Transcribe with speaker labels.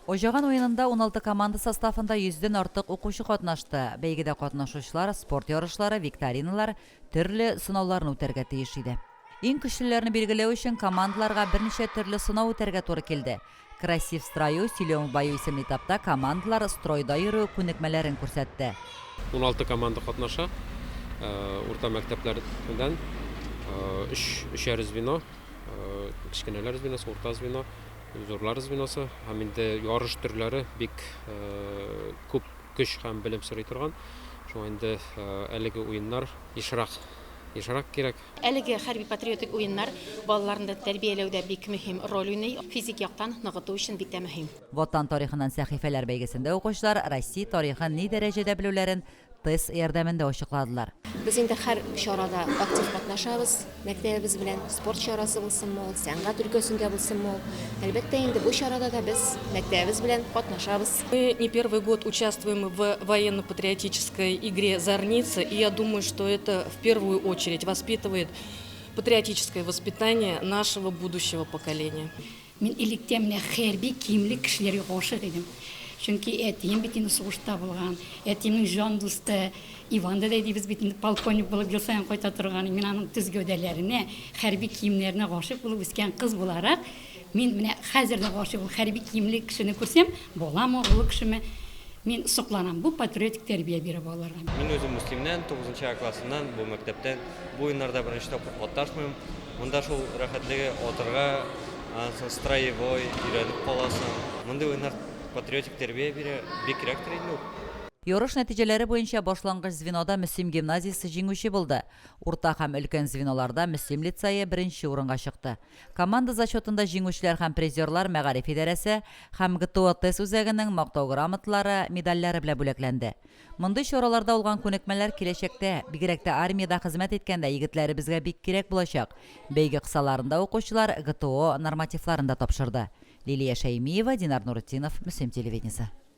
Speaker 1: Аҗаган уенында 16 команда составында йөздән артык укучы катнашты. Бәйгедә катнашучылар спорт ярышлары, викториналар, төрле сынауларны үтәргә тиеш иде. Иң көчлеләрне билгеләү өчен командаларга берничә төрле сынау үтәргә туры килде. Красив в строю, силен в бою исемле этапта командалар стройда йөрү күнекмәләрен күрсәтте.
Speaker 2: 16 команда катнаша. Урта мәктәпләрдән өч, өчәр звено, кечкенәләр звеносы, урта звено, зурлар звеносы һәм инде ярыш төрләре бик күп көч һәм белем сорый торган. Шуңа инде әлеге уеннар ешрак, ешрак кирәк.
Speaker 3: Әлеге хәрби-патриотик уеннар балаларны да тәрбияләүдә бик мөһим роль уйный, физик яктан ныгыту өчен бик тә мөһим.
Speaker 1: Ватан тарихыннан сәхифәләр бәйгесендә укучылар Россия тарихын ни дәрәҗәдә белүләрен тест ярдәмендә ачыкладылар.
Speaker 4: Без инде һәр чарада актив катнашабыз, мәктәбебез белән, спорт чарасы булсынмы ул, сәнгать өлкәсендә булсынмы ул. Әлбәттә инде, бу чарада да без мәктәбебез белән катнашабыз.
Speaker 5: Мы не первый год участвуем в военно-патриотической игре «Зарница», и я думаю, что это в первую очередь воспитывает патриотическое воспитание нашего будущего поколения.
Speaker 6: Мин электә менә хәрби киемле кешеләргә гашыйк идем. Чөнки әтием бит инде сугышта булган. Әтиемнең җан дусты Иван дәдәй дибез бит инде, полковник булып ел саен кайта торган. Мин аның төз гәүдәләренә, хәрби киемнәренә гашыйк булып үскән кыз буларак, мин менә хәзер дә гашыйк ул хәрби киемле кешене күрсәм, баламы, олы кешеме, мин сокланам. Бу патриотик тәрбия бирә балаларга.
Speaker 7: Мин үзем Мөслимнән, тугызынчы А классыннан, бу мәктәптән. Бу уеннарда беренче тапкыр катнашмыйм. Монда шул рәхәтлеге атырга, аннан соң строевой, өйрәнеп каласың. Мондый уеннар патриотик тәрбия бирә, бик кирәктер инде ул.
Speaker 1: Ярыш нәтиҗәләре буенча башлангыч звенода Мөслим гимназиясе җиңүче булды. Урта һәм өлкән звеноларда Мөслим лицее беренче урынга чыкты. Команда зачетында җиңүчеләр һәм призерлар мәгариф идарәсе һәм ГТО-тест үзәгенең Мактау грамоталары, медальләре белән бүләкләнде. Мондый чараларда алган күнекмәләр киләчәктә, бигрәк тә армиядә хезмәт иткәндә егетләребезгә бик кирәк булачак. Бәйге кысаларында укучылар ГТО нормативларын да тапшырды. Лилия Шәймиева, Динар Нуретдинов, Мөслим телевидениесе.